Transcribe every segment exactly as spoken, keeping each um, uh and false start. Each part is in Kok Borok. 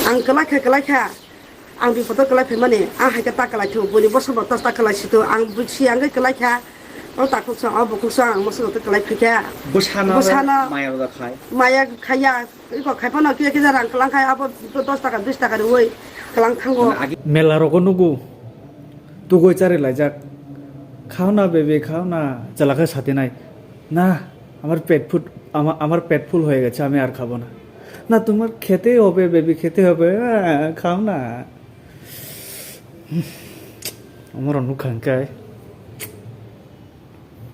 Ang kwlai kha, kwlai kha. Ang bipodo kwlai phaimani, ang hai khe ta kwlai thu, buini bosongbo ta ta kwlai si thu. Ang si ang khe kwlai kha. O takhuk song, o bukhuk song, ang bosongbo ta kwlai phai kha. Bwsano Bwsano maya da khai. Maya khaiya, iko khai phano kiya kiya rang kwlang khai, abo dos taka, bis taka riwi kwlang thango. Mela rogo nugu. Tugoi chari laijak. Khao na, baby, khao na, chwla khe satinai. না, আমার pet food, আমা-, আমার পেট ফুল হয়ে গেছে, আমি আর খাবো না। না, তোমার খেতে হবে, বেবি, খেতে হবে, আহ, খাও না। Amoro nukha hwnkhe,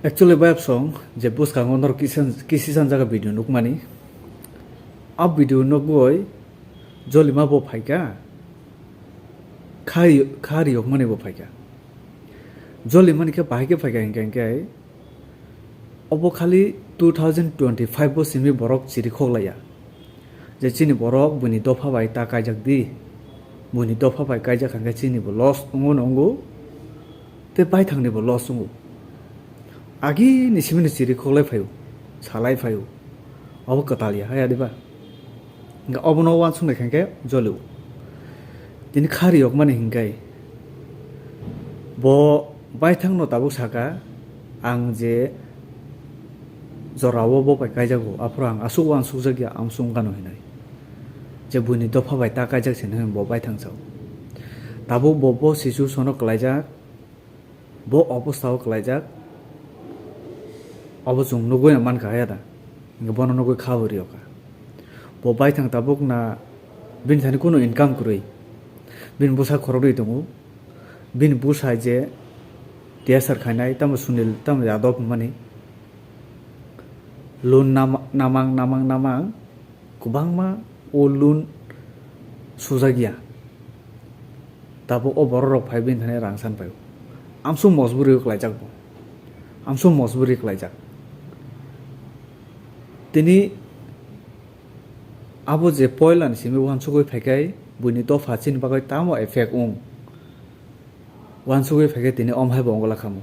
actually, bayapsong je bwskango norok kisa, kisi sanjaka video nukmani. A video nugwi Jolima bo phaikha, kha, kha riyokmani bo phaikha. Jolimani khe bahai khe phaikha hinkhe, hinkhe obo khali two thousand twenty-five bo simi borok chiri khoklaiya. Je chini borok buini dopha bai ta kaijak di, buini dopha bai kaijak hinkhe chini bo loss wngo no wngo, tei baithangni bo loss wngo. Agini simi no chiri khoklai phaio, salai phaio, obo kwtal ya, haya diba? Hinkhe obono uansuk nai khe hinkhe jolio. Tini kha riyokmani hinkhe bo baithangno tabuk saka, ang je jorao bo bai kaijago, aphuru ang aswk uansukjak ya, ang swng gano hinwi. Je buini dopha bai ta kaijak se hinwi bo baithang sao. Tabuk bo, bo situation-o kwlaijak. Bo obostha o kwlaijak, obo chwng nugwi mankha haya da, hinkhe bono nugwi kha bo riyokha. Bo baithang tabuk na bini thani kunu income kwrwi, bini bwsa khoroknwi tongo, bini bwsa je T S R khainai tamo Sunil tamo Yadav hwnmani loan nama-, namang namang namang. Kwbangma o loan sujak ya. Tabuk o borok rok phai bini thani rang san phai. Amsuk mojburi kwlaijak bo. Amsuk mojburi kwlaijak. Tini abo je poila ni simi uansugwi phaikai buini dopha chini bagwi tamo effect wng. Uansugwi phaikhe tini om hai bo ongla khamu.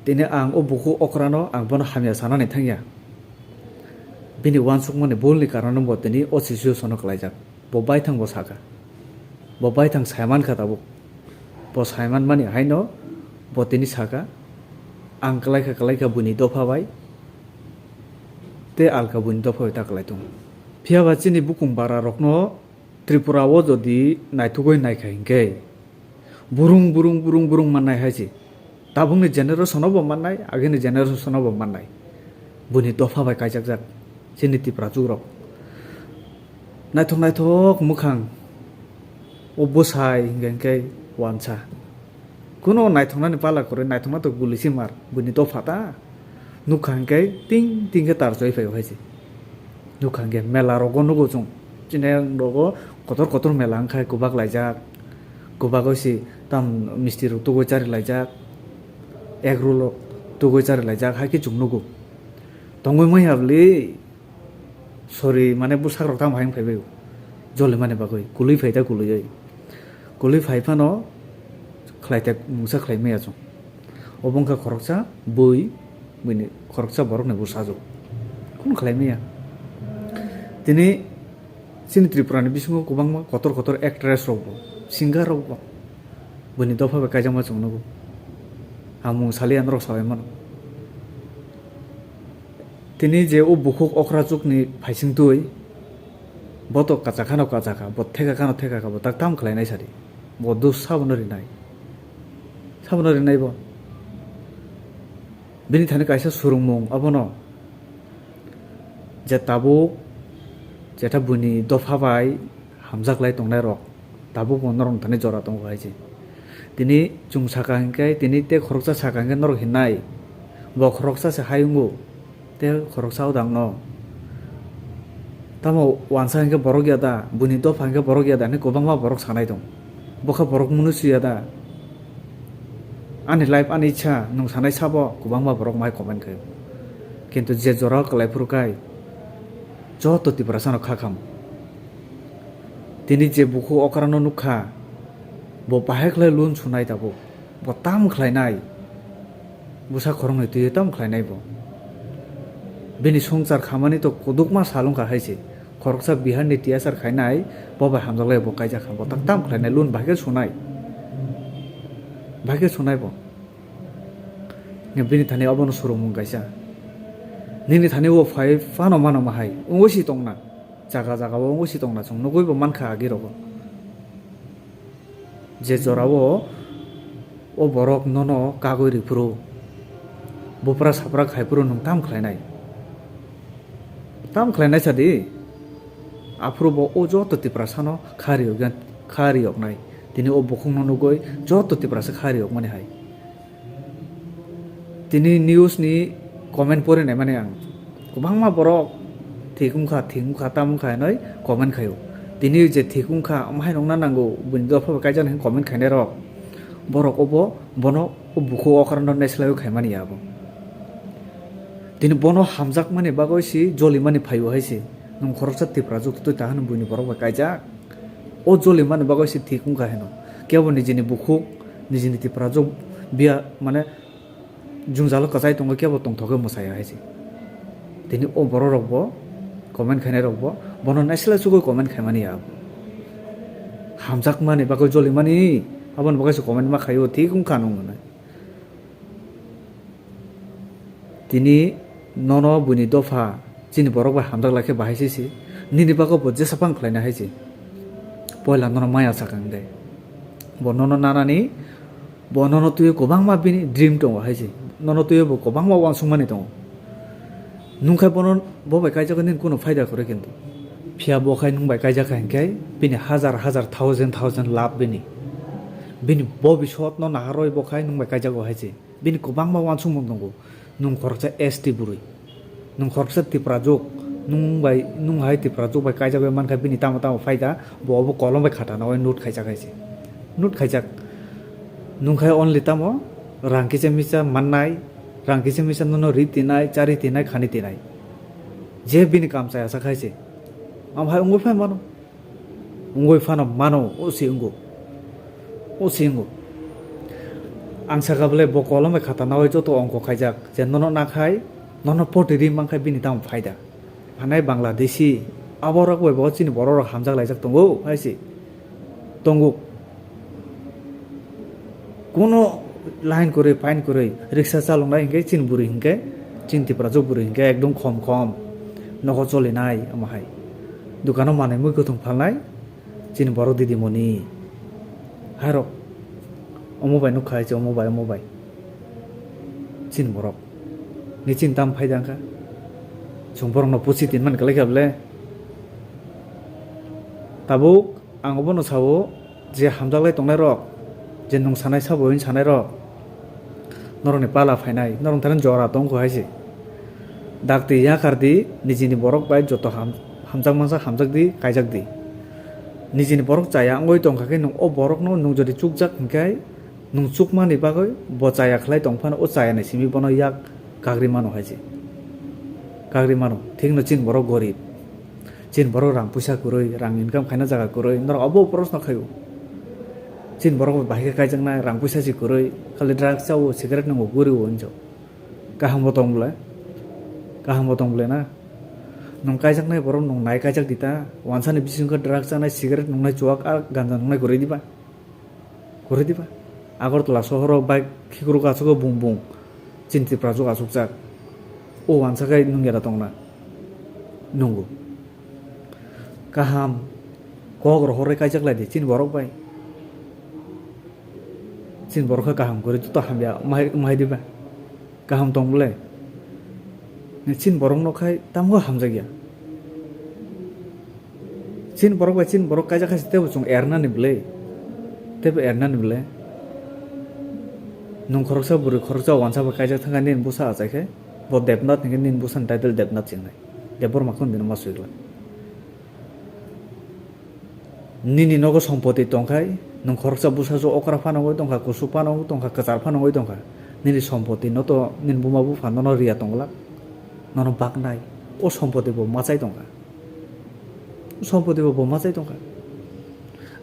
Tini ang o bukhuk okrano ang bono hamya sanani thangya. Bini uansukmani bulni karono bo tini o situation-o kwlaijak. Bo baithang bo saka. Bo baithang saimankha tabuk. Bo saimanmani haino bo tini saka, "Ang kwlaikha, kwlaikha buini dopha bai, tei alka buini dopha bai ta kwlai tongo." Phiyaba chini bukung bara rokno Tripura o jodi naithugwi naikha hinkhe, burung, burung, burung, burung mannai hai se. Tabukni generation-o bo mannai, agini generation-o bo mannai. Buini dopha bai kaijakjak chini Tiprajwk rok. Naithok, naithok mwkhang, o bwsai hinkhe hinkhe wansa. Kuno naithoknani pala kwrwi, naithokma to guli si mar, buini dopha ta. Nukha hinkhe ting ting khe tar choi phaio hai se. Nukha hinkhe mela rogo nugo chwng. Chini rogo kotor kotor mela wngkha, kubak laijak. Kubago se tam misti rok tugui chari laijak. Egg roll rok tugui chari laijak, hai khe chwng nugo. Tongwi manya bwlwi. Sorry, mane bwsak rok tamo hai wng phai bai o. Joli mani bagwi, kwlwi phai ta kwlwi oi. Kwlwi phai phano khlai ta mungsa khlai maya chwng. Obo wngkha khoroksa bui, buini khoroksa borokni bwsajwk. Kunu khlai maya. Tini chini Tripura ni bisingo kwbangma kotor kotor actress rok bo, singer rok bo. Buini dopha bai kaijakma chwng nugo. Ang mung saliya norok salai mano. Tini je o bukhuk okrajwkni phaisingtwi, bo to kachakhano kachakha, bo thekakhano thekakha, bo tak tam khlainai sadi. Bo dos sabono rinai. Sabono rinai bo. Bini thani kaisa surungmung abono je tabuk jetha buini dopha bai hamjak lai tongnai rok tabuk bo norok thani jora tongo hai se. Tini chwng saka hinkhe, tini tei khoroksa saka hinkhe norok hinai, bo khoroksa se hai wngo, tei khoroksa o dang no. Tamo wansa hinkhe borok ya da, buini dopha hinkhe borok ya da hinwi kwbangma borok sanai tong. Bokha borok mwnwi su ya da. Ani life, ani ichha, nwng sanai sabo kwbangma borok mai comment khaio. Kintu je jora o kwlai phuru kai, joto Tiprasano kha kham. Tini je bukhuk okrano nukha, bo bahai khlai loan sunai tabuk. Bo tam khlainai. Bwsa khoroknwi twiwi tam khlainai bo. Bini swngchar khamani to kudukma sal wngkha hai se. Khoroksa Bihar ni T S R khainai, bo bai hamjaklai bo kaijak kha, bo tak tam khlainai, loan bahai khe sunai. Bahai khe sunai bo. Bini thani obono surumung kaisa. Nini thani o phai phano mano mahai, wngwi si tongna. Jaga jaga o wngwi si tongna, chwng nugwi bo mankha agi rogo. Je jorao o borok nono kagwi rw phuru, bupra sapra khai phuru nwng tam khlainai? Tam khlainai sa di. Aphuru bo o joto Tiprasano kha riyokya-, kha riyoknai. Tini o bukhukno nugwi joto Tiprasa kha riyokmani hai. Tini news ni comment porinai mani ang. Kwbangma borok thik wngkha, thik wngkha, tam wngkha hinwi comment khaio. Tini je thik wngkha, omo hai nokna nango, buini dopha bai kaijak hinwi comment khainai rok. Borok obo, bono o bukhuk okrano naislaiwi khaimani ya abo. Tini bono hamjakmani bagwi si jolimani phaio hai se. Nwng khoroksa Tiprajwk twi ta hwnwi buini borok bai kaijak. O jolimani bagwi se thik wngkha hino. Kebo nijini bukhuk, nijini Tiprajwk biya, mane, jwngjalo kwchai tongo, kebo tongthokgwi mwsaya hai se. Tini o borok rok bo, comment khainai rok bo, bono naisla chugwi comment khaimani ya. Hamjakmani bagwi jolimani, aboni bagwi se comment ma khaio, thik wngkha nung hwnwi. Tini nono buini dopha chini borok bai hamjak lai khe bahai se se. Nini bagwi bo jesa phang khlaina hai se. Poila nono maya sakang de. Bo nono nanani, bo nono twiwi kwbangma bini dream tongo hai se. Nono twiwi bo kwbangma uansukmani tongo. Nung khai bono, bo bai kaijak nini kuno phaida kwrwi kintu. Phiya bo khai nung bai kaijak kha hinkhe bini hazar hazar, thousand thousand lab bini. Bini bobiswt no naharwi bo khai nung bai kaijago hai se. Bini kwbangma uansukmung tongo. Nwng khoroksa S T bwrwi. Nwng khoroksa Tiprajwk. Nwng bai, nwng hai Tiprajwk bai kaijagwi mankha bini tamo tamo phaida, bo obo kolom bai khatana oi note khaijak hai se. Note khaijak. Nwng khai only tamo rang kisa misa mannai, rang kisa misa nono ri tinai, chari tinai, khani tinai. Je bini kam chaya sak hai se. Am hai wngwi phai mano. Wngwi phano mano, o se wngo. O se wngo. Ang saka bwle bo kolom bai khata nawi joto ongko khaijak, je nono nakhai, nono poti ri mankhai bini tamo phaida. Hanai Bangladeshi, abo rok bai bo chini borok rok hamjak laijak tongo, hai se. Tongo. Kuno line kwrwi, fine kwrwi, riksa chaloknai hinkhe chini bwrwi hinkhe, chini Tiprajwk bwrwi hinkhe ekdom khom khom nogo cholinai omo hai. Dukano manwi mui kwthwng phalnai chini borok didimoni. Hairok omo bai nukha hai se, omo bai, omo bai. Chini borok ni chini tam phaida wngkha. Chwng borokno pusi tinmani kwlai kha bwle. Tabuk ang obono sao, je hamjaklai tongnai rok, je nwng sanai sabo hwn sanai rok, norokni pala phainai, norok thani jora tongkho hai se. Dakti yakar di, nijini borok bai joto ham-, hamjak manjak hamjak di, kaijak di. Nijini borok chaya wngwi tongkha khe nwng o borokno nwng jodi chukjak hinkhe, nwng chukmani bagwi bo chaya khlai tong phano o chayani simi bono yak kagri mano hai se. Kagri mano, thikno chini borok gorib. Chini borok rang puisa kwrwi, rang income khaina jaga kwrwi, norok obo proshno khaio. Chini borok bai bahai khe kaijaknai, rang puisa se kwrwi, khali drugs chao, cigarette nwngo, guri o hinjo. Kaham bo tong bwle? Kaham bo tong bwle na? Nwng kaijaknai borok nwng nai kaijak di ta, wansani bisingkhe drugs chanai, cigarette nwngnai, chuak, a ganja nwngnai kwrwi diba? Kwrwi diba? Agartala sohoro bike khikruk aswk bung bung, chini Tiprajwk aswkjak. O wansa khe nung yada tongna? Nungo. Kaham kok rohorwi kaijak lai di chini borok bai. Chini borok khe kaham kwrwi joto hamya wng hai, wng hai diba? Kaham tong bwle? Chini borokno khai tamo hamjakya. Chini borok bai chini borok kaijak khaisi teibo chwng ernani bwle. Teibo ernani bwle. Nwng khoroksa bwrwi khoroksa wansa bai kaijak thangkha nini bwsa achai khe, bo Debnath hinkhe nini bwsani title Debnath chengnai. Debbarma khun dino ma swiglak. Nini nogo sompoti tongkhai, nwng khoroksa bwsajwk okra phano wngwi tongkha, kusu phano wngwi tongkha, kwchar phano wngwi tongkha. Nini sompoti no to nini buma bupha nono riya tonglak, nono baknai. O sompoti bo machai tongkha. O sompoti bo, bo machai tongkha.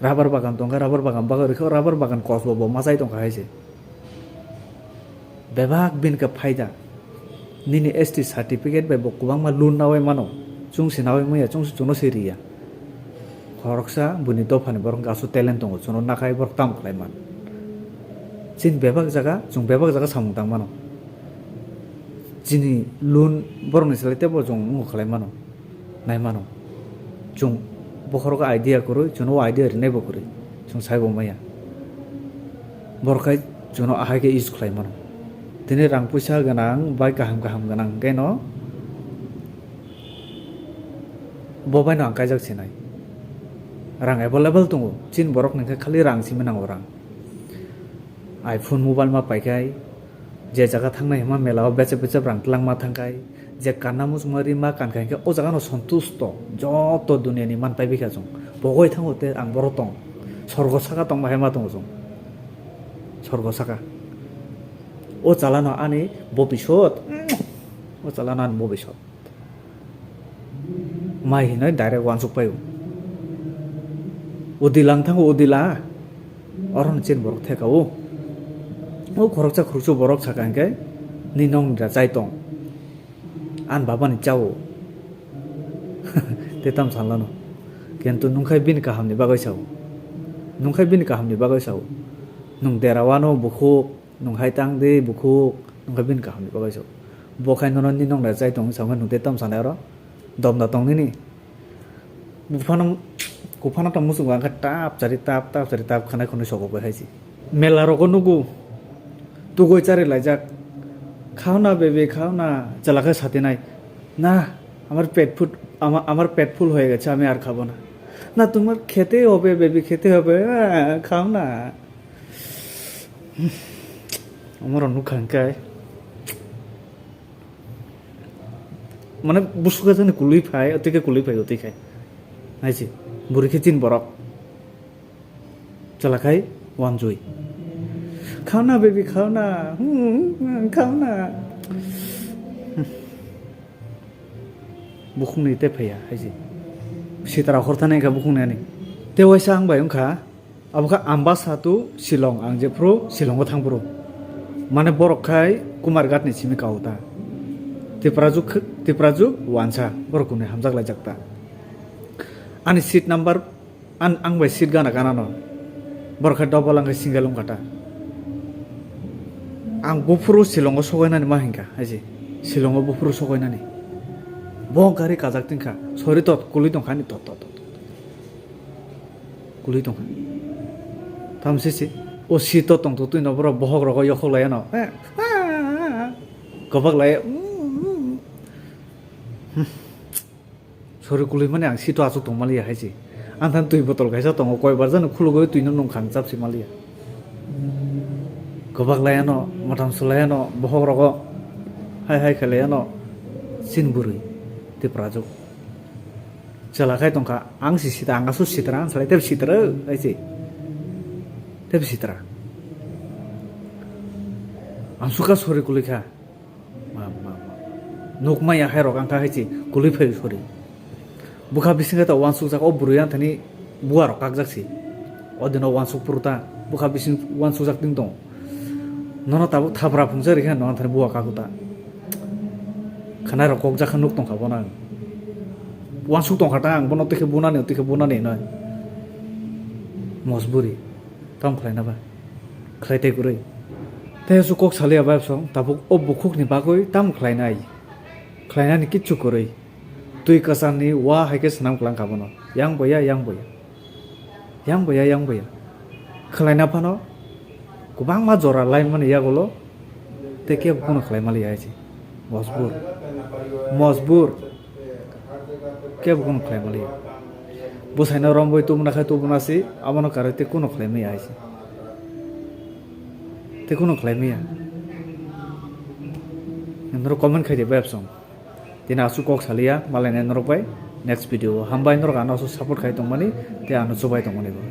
Rubber bagan tongkha, rubber bagan bagwi rwkha, rubber bagan kosbo bo machai tongkha hai se. Bebak bini khe phaida. Nini S T certificate bai bo kwbangma loan nawi mano. Chwng se naui manya, chwng se chwngno se riya. Khoroksa buini dophani borok hwnkhe aswk talent tongo, chwngno nakhai borok tamo khlai man. Chini bebak jaga, chwng bebak jaga samung tang mano. Chini lun borokni slai teibo chwng wngo khlai mano, nai mano. Chwng bokhorogo idea kwrwi, chwngno o idea rinaibo kwrwi, chwng saibo manya. Borok khai chwngno ahai khe use khlai mano. Tini rang puisa gwnang bai kaham kaham gwnang hwnkhe no bo bai no ang kaijak sinai. Rang available tongo, chini borok ni khe khali rang simi nango, rang. iPhone mobile ma paikhai, je jaga thangnai hima mela o bechep bechep rang twlangma thangkhai, je kanna muchungma rima kankha hinkhe o jaga no sontusto joto duniya ni manpai bikha chwng. Pogoi thango tei ang boro tong, sorgo saka tongma hai ma tongo chwng, sorgo saka. O chala no ani bobisot, o chala no ani bobisot. Mai hinoi direct uansuk paio. Udila wng thango, udila. Oro ni chini borok theka o. O khoroksa khoroksa borok saka hinkhe, "Ni nong da chai tong. An baba ni chao." Te tam salano. Kintu nungkhai bini kaham ni bagwi sao. Nungkhai bini kaham ni bagwi sao. Nung dera wano bukhuk. Nung hai tang de bukhuk, nung khe bini kaham ni bagwi sao. Bo khai nono ni nong da chai tong sao, nung tei tam sanai oro dom da tong nini. Buphano, kuphano tong muchungo ang khe tap chari tap, tap chari tap khanai khunui sogo bai hai se. Mela rogo nugo, tugui chari laijak. Khao na baby, khao na, chwla khe satinai. Na, আমার pet food, আমা-, আমার পেট ফুল হয়ে গেছে, আমি আর খাবো না। না, তোমার খেতে হবে baby, খেতে হবে, আহ, খাও না। Omorok nukha hinkhe, mane, busuka jani kului phai, otwi khe kului phai, otwi khai. Naisi, bwrwi khe chini borok. Chwla khai wanjui. Khao na, baby, khao na. Hmm, khao na. Bukhukni tei phaiya, hai se. Sitra hor thani wngkha bukhukni ani. Tei waisa ang bai wngkha. Abo khe Ambasa to Shillong, ang jephru Shillongo thangphru. Mane borok khai Kumarghat ni simi kao ta. Tiprajwk khe, Tiprajwk wansa, borok kunui hamjak laijak ta. Ani seat number, an, ang bai seat gana gana no. Borok khai double, ang khai single wngkha ta. Ang buphuru Shillongo sogainani ma hinkha, hai se. Shillongo buphuru sogainani. Bo gari kajak tingkha, sori tot, kului tongkha ani tot, tot, tot. Kului tongkha. Tamo sisi. O seat o tongtwtwi no borok bohok rogo yokhok laiya no. Eh, ah, ah, ah. Kwbak laiya. Hmm. Sori kului mani ang seat o achuk tong maliya hai se. Ang than twi botol kaisa tongo, koi bar jani khulugwi twi no nung khang chap se maliya. Kwbak laiya no, motam sulaiya no, bohok rogo hai hai khe laiya no. Sin bwrwi, Tiprajwk. Chwla khai tongkha, ang si sitra, ang aswk sitra, ang salai tei sitra, hai se. Tei sitra. Ang sukha sori kului kha. Ma, ma, ma. Nuk maya hai rok ang kha hai se, kului phai sori. Bwkha bising khe ta uansuk jak, o bwrwi ang thani bua rok kak jak se. O dino uansuk phuru ta, bwkha bising uansuk jak ting tong. Nono tabuk thapra phungsa rikhe nono thani bua kaku ta. Khwnai rok kok jakha nuk tongkha bono ang. Uansuk tongkha ta ang bono twi khe bunani, twi khe bunani hinoi. Mojburi. Tamo khlaina ba? Khlai tei kwrwi. Tei su kok salia ba song tabuk o bukhukni bagwi tamo khlainai? Khlainani kichu kwrwi. Twi kwcharni wa hai khe swnam kwlang kha bono. Yang boya, yang boya. Yang boya, yang boya. Khwlaina phano kwbangma jora laimani yagulo tei kebo kheno khlai maliya hai se. Mojbur. Mojbur. Kebo kheno khlai maliya. Bwsaino romwi tubuna khai tubuna si, abono karwi tei kheno khlai maya hai se. Tei kheno khlai maya. Norok comment khai di bai absong. Tini aswk kok saliya, malainai norok bai next video o. Hambai norok ano aswk support khai tongmani, tei ano chubai tongmani bo.